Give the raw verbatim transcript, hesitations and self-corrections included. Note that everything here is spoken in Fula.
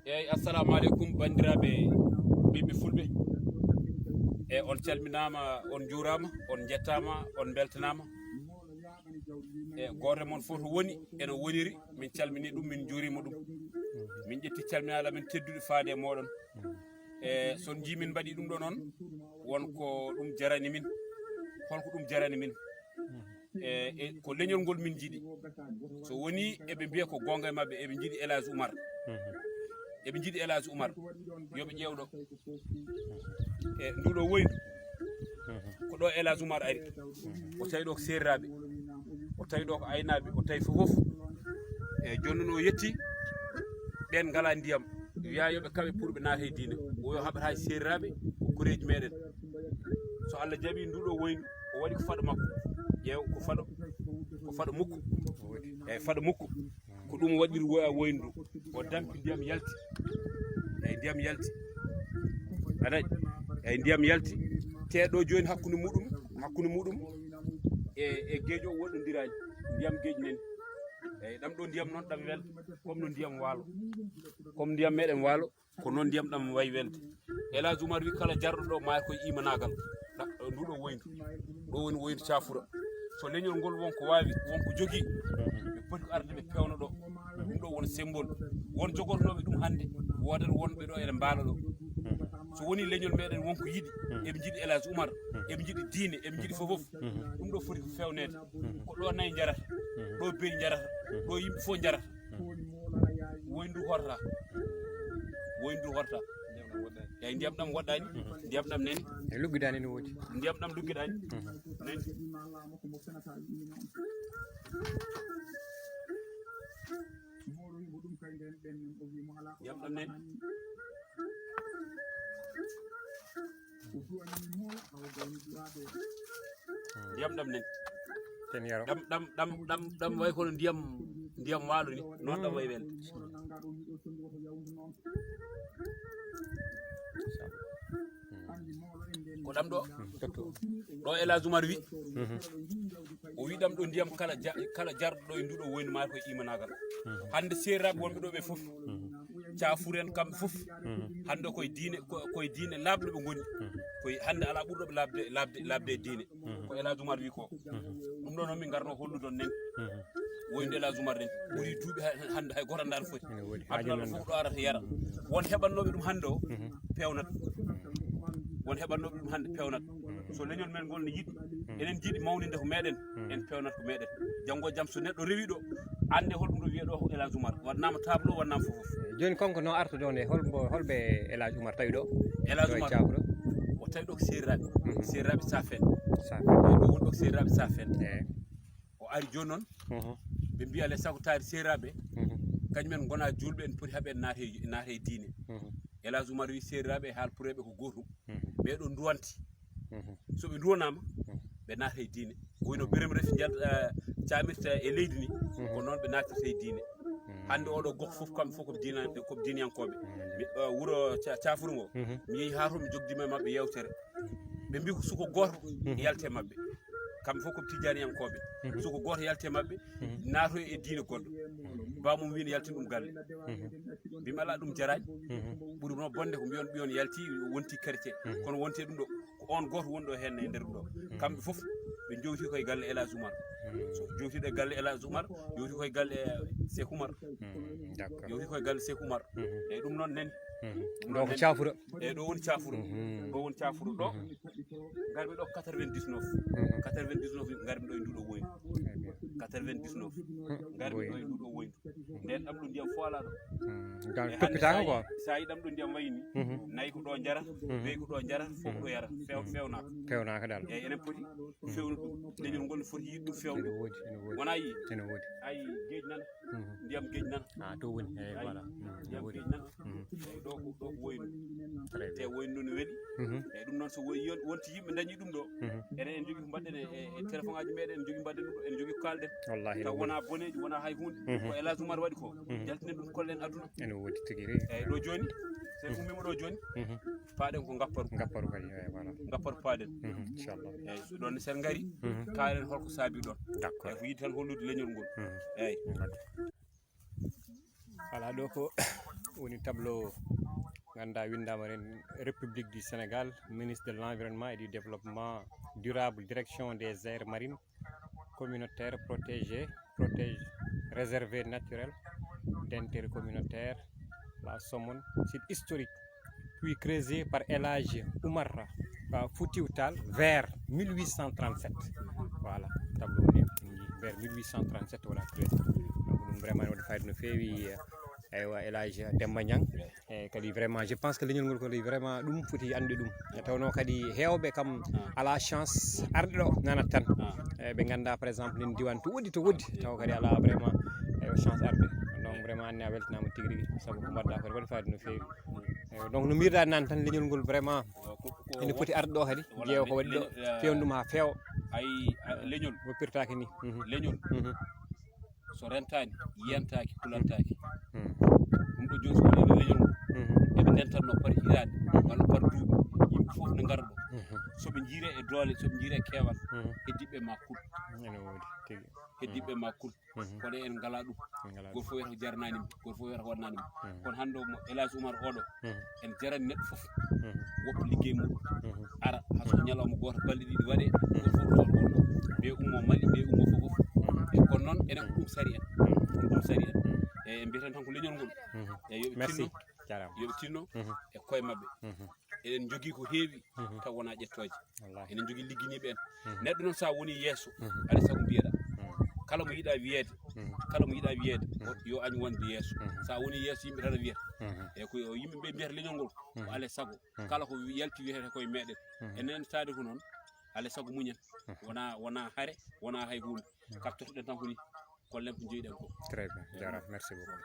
Eyyi, assalamu aleykum, banndiraaɓe ɓiɓɓe fulɓe. E on calminaama, on njuuraama, on njettaama, on mbeltanaama. E gooto e mon fof to woni, eno woniri, min calminii ɗum, min njuuriima ɗum. Min ƴetti calminaale amen tedduɗe faade e mooɗon. E so on njii min mbaɗii ɗum ɗo noon, won ko ɗum jarani min. Holko ɗum jarani min? E, e ko leñol ngol min njiɗi. So woni eɓe mbiya ko goonga e maɓɓe, eɓe njiɗi El Hadj Oumar. Eɓe njiɗi El Hadj Oumar. Yo ɓe ƴeew ɗo. E nduɗo woyndu. Ko ɗo El Hadj Oumar ari. O tawi ɗo ko seeriraaɓe. O tawi ɗo ko aynaaɓe. O tawi fof fof. E jooni noon o yetti. Ɓeen ngalaa ndiyam. Wiya yo ɓe kawe pour ɓe naata e diine. O yo haɓata e seeriraaɓe ko koreeji meɗen. So Allah jaɓi nduɗo woyndu, o waɗi ko faɗo makko. Ƴeew ko faɗo, ko faɗo mukko. Eyyi, faɗo mukko. Ko ɗum waɗiri woya woyndu. O dampi ndiyam yalti. Eyyi, ndiyam yalti. Aɗa, eyyi, ndiyam yalti. Te ɗo jooni hakkunde muɗum, hakkunde muɗum e, e geejo o woɗɗondiraani. Ndiyam geeji nani. Eyyi, ɗam ɗo ndiyam noon ɗam wel, comme no ndiyam waalo. Comme ndiyam meɗen waalo, ko noon ndiyam ɗam wayi welde. El Hadj Oumar wi kala jarɗo ɗo maaya koye imanaagal. Ɗa-, nduɗo woyndu. Ɗo woni woyndu Cafura. So leñol ngol won ko waawi, won ko jogii, ɓe poti ko arde ɓe pewna ɗo. Ɗum ɗo won symbole. Won jogornooɓe ɗum hannde, woodat wonɓe ɗo ene mbaala ɗo. So woni leñol meɗen won ko yiɗi, eɓe njiɗi El Hadj Oumar, eɓe njiɗi diine, eɓe njiɗi fof fof. Ɗum ɗo foti ko fewneede. Ko ɗo nayi njarata, ɗo beyi njarata, ɗo yimɓe fof njarata. Woyndu horta. Woyndu horta. Eyyi, ndiyam ɗam woɗɗaani, ndiyam ɗam nani. E luggidaani no woodi. Ndiyam ɗam luggidaani. Nani. Ndiyam ɗam nani. Ndiyam ɗam nani. Ten yaro. Ɗam, ɗam, ɗam, ɗam, ɗam way kono ndiyam, ndiyam waalo ni. Noon ɗam way welde. Ko ɗam ɗo. Ɗo El Hadj Oumar wi. O wi ɗam ɗo ndiyam kala ja-, kala jarɗo ɗo e nduɗo woyndu maaya koye imanaagal. Hannde seeraaɓe wonɓe ɗo ɓe fof. Cafur en kamɓe fof. Hannde koye diine, ko-, koye diine laaɓɗo ɓe ngoni. Koye hannde alaa ɓurɗo ɓe laaɓde, laaɓde, laaɓde e diine. Ko El Hadj Oumar wi ko. Ɗum ɗo noon min ngarno hollude on nen. Woyndu El Hadj Oumar nen. Ɓuri duuɓi ha-, hannde hay gooto anndaano foti. Ene woodi. Aduna ɗo fof ko ɗo arata yara. Won heɓannooɓe ɗum hannde o, peewnat. Won heɓannooɓe ɗum hannde peewnat. So leñol men ngol ne yiɗi, enen njiɗi mawninde ko meɗen, en peewnat ko meɗen. Janngo e jam so neɗɗo rewi ɗo, annde holɗum ɗo wiyee ɗo ko El Hadj Oumar. Waɗnaama tableau, waɗnaama fof fof. Jooni kanko no arta ɗo nde, hol mbo, holɓe El Hadj Oumar tawi ɗo? El Hadj Oumar, o tawi ɗo ko seeriraaɓe. Seeriraaɓe Safen. Safen. Ɗo woni ɗo ko seeriraaɓe Safen. Eyi. O ari jooni noon, ɓe mbiya alay sago taari seeriraaɓe, kañumen ngona juulɓe, en poti haɓe naata e, naata e diine. El Hadj Oumar wi seeriraaɓe e haalpureeɓe ko gootum. Ɓee ɗo nduwanti. So ɓe nduwanaama, ɓe naata e diine. Ko wayno Birame Refi njal-, eh, caamirta e leydi ni, ko noon ɓe naatirta e diine. Hannde oɗo gox fof kamɓe fof ko diina-, ko diiniyankooɓe. Mi, eh, wuro Ca-, Cafur ngo, mi yehi haa toon, mi jogdiima e maɓɓe yeewtere. Ɓe mbi ko suko gooto yalte maɓɓe. Kamɓe fof ko tijjaaniyankooɓe. Suko gooto yalte maɓɓe, naatoya e diine goɗɗo. Baamum wi ne yaltin ɗum galle. Mbimi alaa, ɗum jaraani. Ɓuri noon bonde ko mbiyon ɓiyon yalti, wonti chrétien. Kono wonte ɗum ɗo, ko on gooto woni ɗo heen e nder ɗum ɗo. Kamɓe fof ɓe jowti koye galle El Hadj Oumar. So jowti ɗo e galle El Hadj Oumar, jowti koye galle Seek Oumar. D'accord. Jowti koye galle Seek Oumar. Eyyi, ɗum noon nani. Ɗum ɗo noon ko nani. Cafura. Eyyi, ɗo woni Cafura. Ɗo woni Cafura ɗo. Ngarmi ɗo quatre-vingt-dix-neuf. Quatre-vingt-dix-neuf ngarmi ɗo e nduɗo woyndu. Quatre-vingt-dix-neuf. Ngarmi ɗo e nduɗo woyndu. Nden ɗam ɗo ndiyam fof alaa ɗo. Ngal toppitaaka quoi. Sa yi ɗam ɗo ndiyam wayni. Nayi ko ɗo njara, beyi ko ɗo njara, fof ko ɗo yara. Few-, fewnaaka. Fewnaaka dal. Eyyi, enen poti fewnude ɗum. Leñol ngol foti yiɗde ɗum fewnude. Ene woodi, ene woodi. Wona yi? Ene woodi. Ayi, geej nana. Ndiyam geej nana. Ah, to woni. Eyyi, voilà. Ndiyam geej nana. Eyyi, ɗo ko, ɗo ko woynu. Très bien. Te woynu no weli. Eyyi, ɗum noon so woyi yon-, wonti yimɓe dañi ɗum ɗo. Enen en jogii ko mbaɗɗen e, e, e téléphone aji meɗen, en jogii mbaɗɗen ɗum ɗo, en jogii ko kalɗen. Wallahi. Taw wona boneeji, wona hay hunde. Ko El Hadj Oumar waɗi ko. Jaltinen ɗum kollen aduna. Ene woodi tigi rek. Eyyi, ɗo jooni, so en ummiima ɗo jooni, paaɗen ko Ngapparu. Ngapparu kadi, eyyi, voilà. Ngapparu paaɗen. Inchallah. Eyyi, so ɗon sen ngari, kaalen holko saabi ɗon. D'accord. Eyyi, ko yiɗi tan hollude leñol ngol. Eyyi. Voilà, ɗo ko Woni tableau ganduɗa windama ren: République du Sénégal, ministre de l'environnement et du développement durable, direction des aires marines, communautaire protégé, protège, réservé naturel d'intérêt communautaire, la Somone, site historique, puis creusé par El Hadj Oumar, euh, Foutiou Tall vers mille huit cent trente-sept. Voilà, tableau woni vers mille huit cent trente-sept, voilà, creusé. Donc ɗum vraiment ne waɗi fayida no feewi. Eywa, El Hadj Demba Niang. E kadi vraiment, je pense que leñol ngol kadi vraiment ɗum foti anndude ɗum. E tawno kadi heewɓe kam ala chance arde ɗo nanat tan. E ɓe ngannda par exemple nen diwan to woɗɗi, to woɗɗi, taw kadi ala vraiment, e, chance arde. Donc vraiment Anne a weltanaama tigi rigi, sabu ko mbaɗɗa ko waɗi fayida no feewi. E, donc no mbiruɗa nane tan, leñol ngol vraiment ene foti arde ɗo kadi, ƴeewa ko waɗi ɗo, feewna ɗum haa feewa. Ay, a, leñol. Woppirtaake ni. Mhm. Leñol. Mhm. So rentaani, yiyantaaki, kulantaaki. Hmm. Ɗum ɗo jooni so wonii leñol ngol, mhm, eɓe ndentatno par hitaande, mhm, walla par duuɓi, yimɓe fof ne ngara ɗo. Mhm. So ɓe njiiree e doole, so ɓe njiiree e keewal, mhm, heddiiɓe ma kul. Ene woodi tigi. Heddiiɓe ma kul. Mhm. Kono en ngalaa ɗum. En ngalaa ɗum. Gooto fof wiyata ko jaranaani mi, gooto fof wiyata ko waɗanaani mi. Mhm. Kono hannde o mo El Hadj Oumar oɗo, mhm, en jarani neɗɗo fof. Mhm. Woppa liggey muɗum. Mhm. Ara, hay so ko ñalawma gooto, balɗe ɗiɗi waɗee, mhm, gooto fof ɗo wonno. Ɓe ummo Mali, ɓe ummo fof fof. Mhm. E kono noon, enen ko ɗum sari en. Mhm. Ko ɗum sari en. Mhm. E mbiyeten tan ko leñol ngol. Mhm. E yo ɓe tinno. Merci. Jaaraama. Yo ɓe tinno, mhm, e koye maɓɓe. Mhm. Eɗen njogii ko heewi, mhm, taw wonaa ƴettooje. Wallaahi. Eɗen njogii ligginiiɓe en. Mhm. Neɗɗo noon, so a wonii yeeso, mhm, alaa e sago mbiyeɗaa. Mhm. Kala mo yiɗaa wiyeede, mhm, kala mo yiɗaa wiyeede, mhm, o, yo añ wonde yeeso. Mhm. So a wonii yeeso, yimɓe tan a wiyata. Mhm. Eyi, ko yimɓe ɓe mbiyata leñol ngol, ko, mhm, alaa e sago. Mhm. Kala ko wi-, yalti wiyetee koye meɗen. Mhm. Enen taade ko noon, alaa e sago muñen. Mhm. Wonaa, wonaa hare, wonaa hay huunde. Mhm. Kattotoɗen tan ko ni, kollen ko njeyiɗen ko. Très bien. Jaaraama. Merci beaucoup.